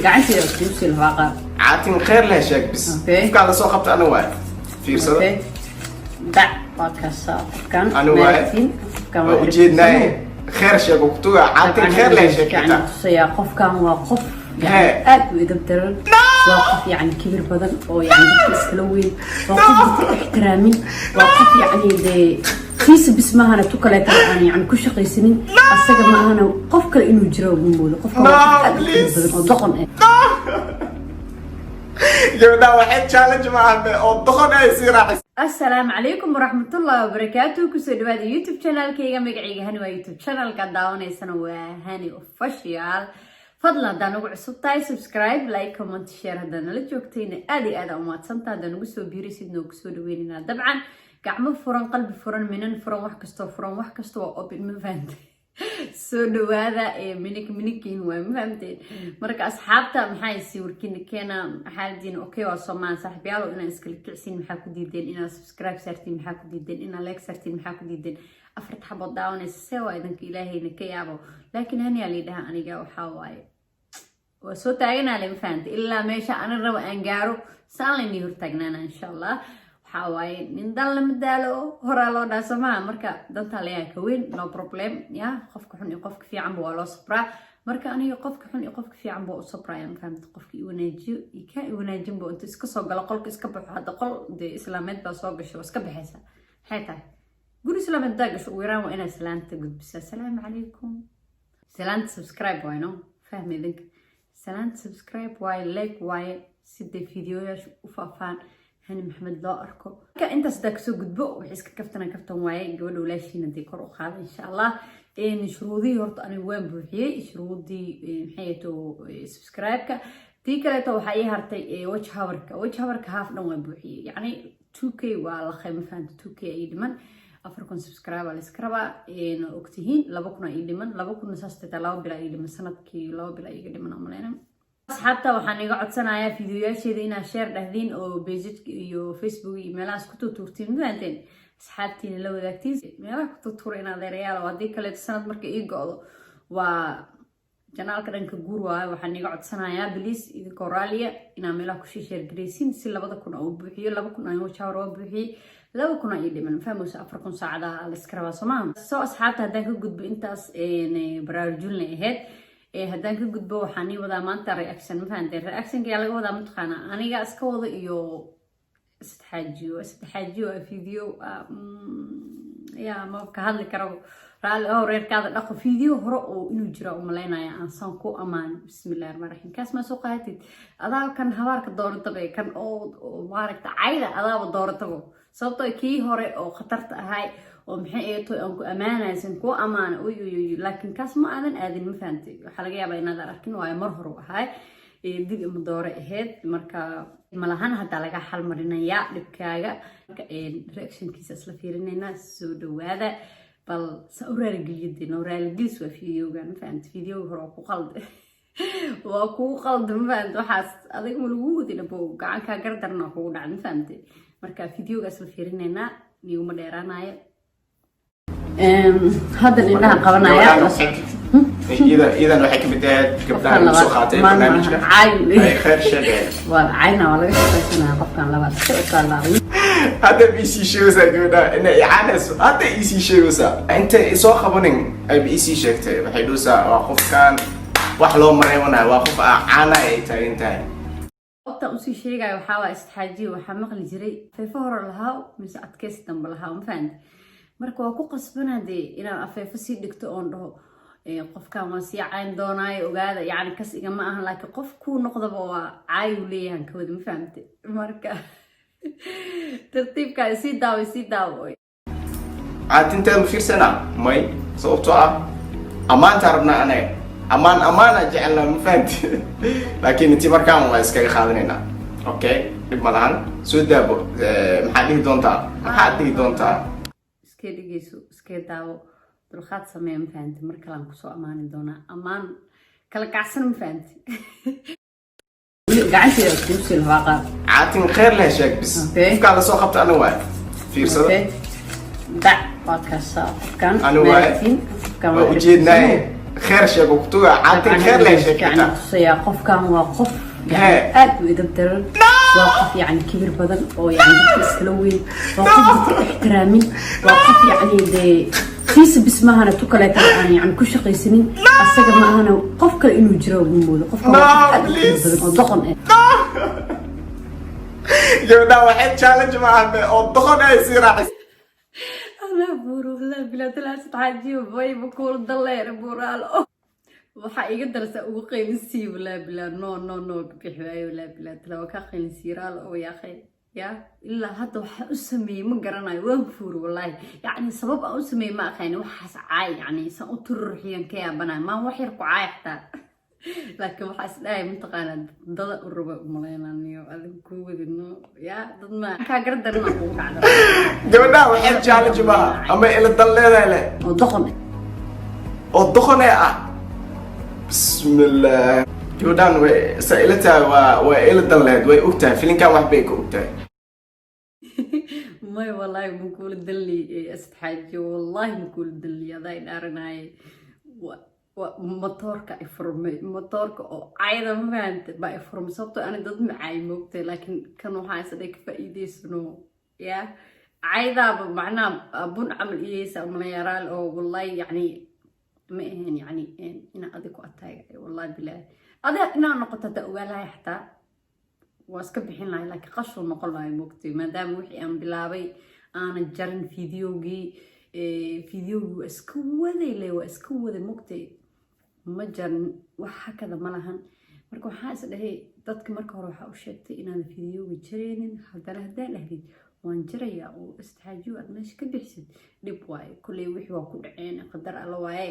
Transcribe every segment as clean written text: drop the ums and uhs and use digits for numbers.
Gacanteeda kuusii lahaa qaar. Caatin kheyr leh sheeg bis. Okay. Qofkaan lasoo qabta ana waay, fiirsada. Okay. Dac waa kaasaa qofkan. Ani waaye. Maaragtiin, qofkan waa ujeednaaye, kheyr sheeg oo kutuga caatin kheyr leh sheeg yani xitaa. Tusayaa qofkan waa qof yani Hee. aad u edeb daran, waa qof yani kibir badan oo yani dadka iskala weyn, waa qof dadka ixtiraamin, waa qof yani dee kiisa bis maahana tu kaleeta aan yani ku shaqaysanin, asaga maahana qof kale inuu jiro ma moodo. Qofkan waa qof aad u kibir badan oo doqon ah. Gabadhaan waxay challenge ma ahme oo doqon ay sii raacisay. Asalaamu calaykum waraxmatullahi wabarakaatu. Kusoo dhawaada YouTube channelkayga. Magacayga Hani waa, YouTube channelka daawanaysana waa Hani Official. Fadlan haddaa nagu cusub tahay, subscribe, like, comment, share. Haddaa nala joogtayna, aad iyo aad aa umahadsantaha. Haddaa nagu soo biirisid, noogu soo dhaweynayna. Dabcan gacmo furan, qalbi furan, minan furan, wax kastoo furan, wax kasta waa open, ma fahantay? Soo dhawaada ee minik minikiin waay, ma fahamteen? Marka asxaabta, maxaa sawirkiina keena xaaladiina? Okay, waa soomaan saaxiibyaal inaan iskala kicsiin. Maxaa ku diideen inaad subscribe saartiin? Maxaa ku diideen inaad like saartiin? Maxaa ku diideen? Afarta xabood daawanaysa see waa idinka ilaahayna ka yaabo. Laakiin haniyaa liidhaha, aniga waxaa waaye waa soo taaganaale, ma fahamtay? Ilaa meesha ani rabo aan gaaro saan laynii hortaagnaana, insha Allah. Waxaa waaye nin dan lama daalo, horaa loo dhaa somaha. Marka dantaa layaa ka weyn, no problem. Ya qofka xun iyo qofka fiicanba waa loo sabraa. Marka aniga qofka xun iyo qofka fiicanba waa u sabraya, ma fahamta? Qofka i wanaajiyo iyo kaa i wanaajinba, intu iska soo galo qolka iska baxo. Hadda qol dee islaameed baa soo gasho, waa iska baxaysa. Maxay tahay guri islaameed hadaa gasho? Ugu yaraan waa inaad salaanta gudbisaa. Asalaamu calaykum. Salaanta subscribe waay, no fahmi idinka. Salaanta subscribe waaye, like waaye, si dee fiidiyoyaasha u faafaan, Hani Maxamed loo arko. Marka intaas hadaa kasoo gudbo, waxay iska kaftana kaftan waaye. Gabadha walaashiina dee kor u qaada, insha Allah. Shuruudihii horta anigu waan buuxiyey shuruudii, maxay to, subscribe-ka. Tii kaleeto waxaa ii hartay watch hour-ka. Watch hour-ka half dhan waan buuxiyey, yacni 2K waa la qeyma, fahanta? 2K ii dhiman, 4000 subscribe la iska rabaa ogtihiin. 2000 ii dhiman, 2000 saas xitaa 2 bila ii dhiman, sanadkii 2 bila iga dhiman umaleyna. Asxaabta, waxaan iga codsanayaa fiidiyoyaasheeda inaad share dhahdiin oo page-ka iyo Facebook iyo meelahaas ku tuurtuurtiin, mafahanteen? Asxaabtiina la wadaagtiin, meelaha ku tuurtuura inaad deerayaal oo haddii kaleeto sanad marka ii go-do waa channel-ka dhanka guur waayo. Waxaan iga codsanayaa, please, idinkoo raaliya, inaa meelaha kusii share garaysiin si 2000 oo buuxiyo. 2000 aan wajahor oo buuxiyey, 2000 ii dhiman, fahmayso? 4000 saacadaha la iska rabaa, soo maaha? Soo asxaabta, haddaan ka gudbo intaas baraarujinla ahayd, haddaan ka gudbo, waxaan ii wadaa maanta reaction, ma fahanteen? Reactionka yaa laga wadaa mataqaanaa? Aniga iska wado iyo saddexaajiyo, saddexaajiyo video ya ma ka hadli karo. Raalli oo reerkaada dhaqo. Video hore oo inuu jira umalaynaya aan saan ku ammaan. Bismillahi raxmaan raxiim. Kaas maa soo qaadatid adaa kan habaarka doorataba, kan oo maaragta cayda adaaba dooratabo, sababtoo kii hore oo khatarta ahay oo maxay eeto aan ku ammaanaysan ku ammaana, oy oy oy, laakiin kaas ma aadan aadin, ma fahantay? Waxaa laga yaabaa inaadan arkin, waayo mar hore u ahay dib ima doore ahayd. Marka malahan haddaa laga xal marinayaa dhibkaaga. Marka reactionkiisa isla fiirinaynaa. Soo dhawaada. Bal saa u raaligeliyo, noo raaligelis waa videogan, ma fahamta? Videoga hore waa ku qalde, waa kugu qalda, ma fahamta? Waxaas adiga ma lagu wadin abo, gacankaa gardarna kugu dhacda, ma fahamte? Marka videoga isla fiirinaynaa, niguma dheeraanayo. Haddan indhaha qabanaya. Iyadan waxay kamid ahayd gabdhaha lagu soo qaatay barnaamijka. Ay khayr sheegeen. Waa cayna, waa laga shaqaysanaya qofkan labaad si u taalaabay. Hadda ba isii sheegaysaa gabadha inay icaanayso. Hadda isii sheegaysaa, intay isoo qabanin ayba isii sheegtay. Waxay dhuusaa waa qofkan wax loo mareymanayo, waa qof caana ay taagan tahay. Sababtaan usii sheegaya waxaa waa istixaajiya. Waxaa maqli jiray afeefo hore lahaa mise adkaysi dambe lahaa, ma fahanti? Marka waa ku qasbanaa dee inaan afeefo sii dhigto oon dhaho qofkan waa sii cayn doonaayo, ogaada. Yacni kas igama ahan, laakiin qof kuu noqdaba waa caayu leeyahan kawada, ma fahamte? Marka tartiibkaa sii daawo, sii daawo. Caatinteeda ma fiirsanaa may, sababtoo ah ammaantaa rabnaa anaga, ammaan ammaana jecelnaa, ma fahanti? Laakiin intii markaan waa iskaga qaadanaynaa. Okay, dhib ma lahan. Soo daabo. Maxaad dhihi doontaa? Maxaad dhihi doontaa? Iskee dhegeyso, iskee daawo, dulqaad sameeya, ma fahanti? Mar kalaan kusoo ammaani doonaa, ammaan kala kacsan, ma fahanti? Gacanteeda kuusii lahaa qaar. Caatin khayr leh sheeg bis. Okay. Qofkaan lasoo qabta ana waay, fiirsada. Okay. Dac waa kaasaa qofkan. Ani waaye. Maaragtiin, qofkan waa ujeednaaye. Kheer sheego kutuga, caatin kheer leh sheegta. Tusayaa qofkan waa qof yani aad u edab daran, waa qof yani kibir badan oo yani dadka iskala weyn, waa qof dadka ixtiraamin, waa qof yani dee tiisa bis maahana tu kaleeta aan yani ku shaqaysanin, asaga ma ahana qof kale inuu jiro ugu moodo. Qofkan waa qof aad u kibir badan oo doqon ah. Gabadhaan waxay challenge ma ahme oo doqon ay sii raacis. Anaa buuro, wallahi bilaa talaasad xaajiyo bayba kuul daleer buuraalo. Waxaa iga darsa ugu qaylinsiiye, wallahi bilaa. No, no, no, bixi waayo, wallahi bilaa tala waa ka qaylinsiiye. Raal oo yaaqay ya ilaa hadda waxaa u sameeyey ma garanayo. Waan fuuri wallahi, yacni sabab aan u sameeyey ma aqaani. Waxaas caay yacni san u tururxiyan ka yaabanayo maan wax yar ku caay xataa, laakiin waxaa is dhahay mataqaanaa dada u raba umaleynaniyo adiga kuu wadino ya dad ma kaa gardarna kugu dhacda. Gabadhaan waxay challenge maaha ama ila dan leedahay leh. Oo doqon. Oo doqon ee ah. Bismillah, gabadhaan way sa ila tahay, waa ila dan lehed, way og tahay filinkan, wax bay ka og tahay. May, wallaahi makuula dalli, Asad Xaaji, wallaahi makuula dalli, adaa idhaaranaaye. Matoorka i furmay, matoorka oo cayda, ma fahante, baa i furmay, sababtoo ani dad macaay moogtay, laakiin kan waxaa isdhay ka faa'iidaysano ya caydaaba macnaha bun camal iyeysa umalayaaraal oo wallahi yacni ma ahayn yacni inaa adig ku ataagay, wallahi bilaahi adiga inaa noqoto hataa ogaa lahay xataa waa iska bixin lahay, laakiin qashuu noqon lahay moogtay, maadaama wixii aan bilaabay aanan jarin videogii. Videogii waa iska waday le, waa iska waday moogtay, ma jarin, wax hakada ma lahan. Marka waxaa is dhahay dadka marka hore waxaa u sheegtay inaadan videoga jaraynin, haddana haddaan dhahdid waan jarayaa oo istixaajiyo aad meesha ka bixisid, dhib waaye. Kulley wixii waa ku dhaceen, qadar alla waaye.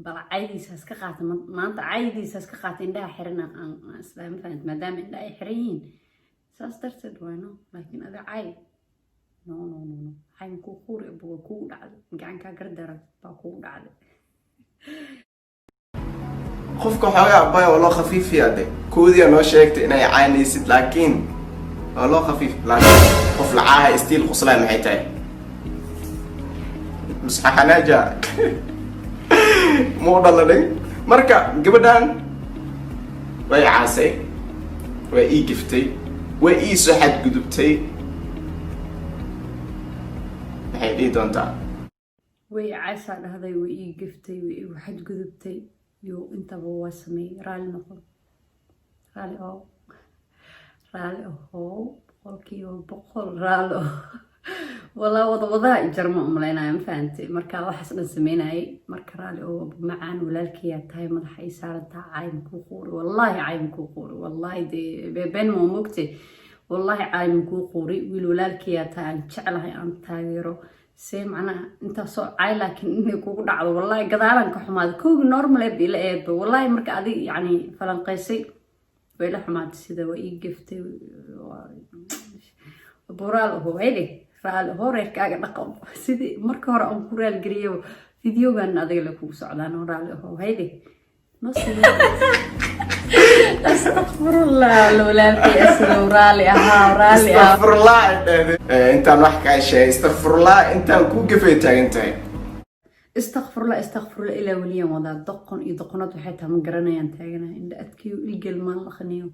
Bal caydiisaas ka qaata maanta, caydiisaas ka qaata, indhaha xiran aan isla ma fahant, maadaama indhaha ay xiran yihiin, saas darteed waay. No, laakiin ada cay, no, no, no, no, cay makuu quuri waa kugu dhacday, gacankaa gardara baa kugu dhacday. Qofka xoogaa abaya waa loo khafiifiyaa de. Koodiyaa noo sheegtay inay caynaysid, laakiin waa loo khafiif, laakiin qof lacaaha stiil quslaay maxay tahay? Musxaxanaaja muu dhalanin. Marka gabadhan way caasay, way ii giftay, way ii soo xadgudubtay. Maxay dhihi doontaa? Way caasaa dhahday, way ii giftay, way igu xadgudubtay iyo intaba waa sameeyey. Raali noqo, raali oo raali ahow, 100% raali oh. Walaa wada wadaha ijarma umaleynaya, ma fahantay? Marka waxaas dhan sameynayay, marka raali oo macaan walaalkayaa tahay, madaxa ay saarantaa. Caay makuu quuri, wallaahi caay makuu quuri, wallaahi dee beebeen ma mogtay, wallaahi caay makuu quuri. Wiil walaalkayaa tahay aan jeclahay, aan taageero, see macnaha intaasoo caay laakiin inay kugu dhacdo, wallaahi gadaalan ka xumaaday. Kowgi normal ee ila eedba, wallaahi marka adig yacni falanqaysay way la xumaatay, sida waa ii geftay. Buraal aho hele, raali aho, reerkaaga dhaqan sidii marka hore aan ku raalgeliyo videogan adiga le kugu socdaan oo raali aho hayde. Astaqfirullah, walaalkay aslow, raali ahaa, raali ah. Istakfirullah intaan wax kaa sheegay, istakfirullah intaan kuu gafay taagan tahay. Istakfirullah, istakfirullah ilaa weliyan wadaa. Doqon iyo doqonad waxay tahay ma garanayaan taaganaha indha adkiyo ilgel maan laqaniyo.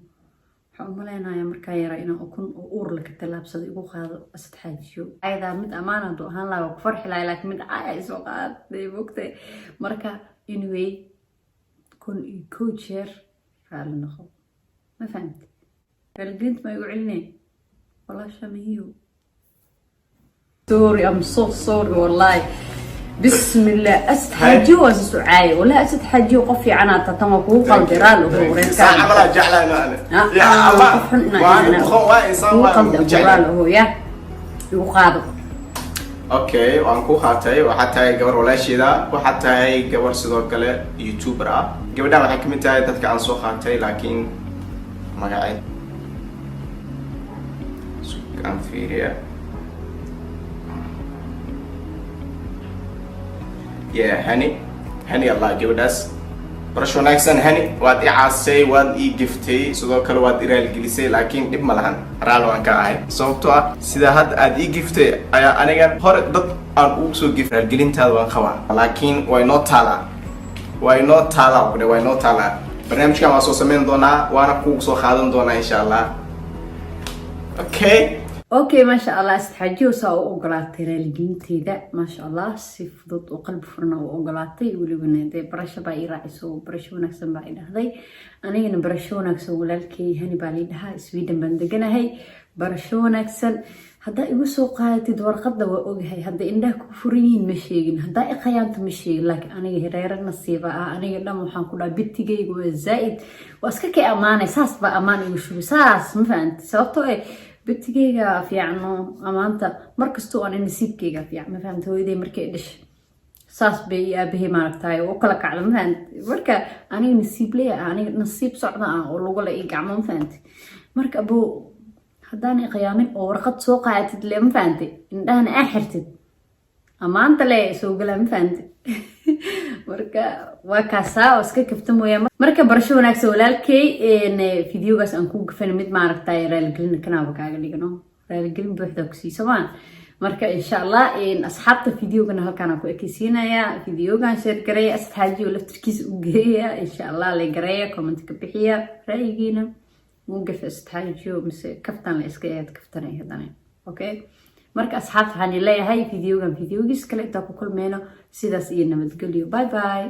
Waxaan u malaynayaa markaa yaraa inaan ukun oo uur laka tallaabsado igu qaado. Asad Xaajiyo, ayadaa mid ammaan hadduu ahaan lahaa waa ku farxi lahay, laakiin mid caaya isoo qaaday mogtay. Marka anyway, 1001 jeer raalli noqo, ma fahamti? Raaligelinta ma igu celinay walaasha mahiyo. Sorry, I'm so sorry wallahi. Bismillah, Asad Xaajiyo waa sucaay, wallahi Asad Xaajiyo qof fiican aad tan waa kugu qaldi, raali oho Saa camalaa jeclahay ma ana. Qof xun Waa doqon, waa insaan, kugu waa qaldi jeclahay. Raali oho ya igu qaado. Okay, waan ku qaatay. Waxaad tahay gabar walaasheeda, waxaad tahay gabar sidoo kale YouTuber ah. Gabadhan waxay kamid tahay dadka aan soo qaatay, laakiin magaceed aan fiiriya. Yeah, Hani, Hani allah. Gabadhaas barasho wanaagsan. Hani, waad i caasay, waad ii giftay, sidoo kale waad i raalgelisay, laakiin dhib ma lahan, raali waan ka ahay, sababtoo ah sida hadda aad ii giftay ayaa anigan hore dad aan ugu soo gif. Raalgelintaada waan qabaa, laakiin way noo taalaa. Waa inoo taalaa kudhe, waa inoo taalaa. Barnaamijkan waa soo sameyn doonaa, waana kugu soo qaadan doonaa, insha Allah. Okay. Okay, maasha Allah, Asad saa u ogolaatay raaligelinteyda. Maasha Allah, si fudud oo qalbi furna u ogolaatay. Welibana dee barasho baa ii raaciso, barasho wanaagsan baa i dhahday. Anigana barasho wanaagsan, walaalkey. Hani baa lii dhahaa, Sweden baan deganahay. Barasho wanaagsan. Haddaa igu soo qaadatid warqadda, waa ogahay. Hadday indhaha ku furan yihiin, ma sheegin. Haddaa i khayaanto, ma sheegin. Laakiin aniga hereero nasiiba ah. Aniga dhan waxaan ku dhaha, bitigayga waa zaa'id, waa iska kay ammaanay. Saas baa ammaan igu shubay, saas ma fahanti? Sababtoo eh bitigayga fiicno, amaanta markastoo aan nasiibkayga fiican, ma fahamta? Hooyaday markay dhashay saas bay iyo aabahay maaragtaay u kala kacda, ma fahanti? Marka aniga nasiib leeya ah, aniga nasiib socda ah oo lagu le ii gacmo, ma fahanti? Marka abuu, haddaan qiyaamin oo warqad soo qaadatid le, ma fahanti, indhahana aa xirtid, amaanta le soo galaa, ma fahanti? Marka waa kaasaa oo iska kafta mooyaan. Marka barasho wanaagsan, walaalkey. Videogaas aan kuu gafana mid maaragtay raaligelin kanaaba kaaga dhigano, raaligelin buuxda ku siiso maan. Marka insha Allah, asxaabta, videogana halkaan aan ku ekeysiinaya. Videogan share gareeya, Asad Xaaji oo laftirkiisa u geeya, insha Allah. La gareeya, comment ka bixiya ra'yigiina. Muu gafe Asad Xaajiyo mise kaftan la iska ahayd? Kaftanay haddana. Okay, marka asxaabta, waxaan leeyahay videogan videogiis kale intaan ku kulmeyno, sidaas iyo nabadgelyo. Bye bye.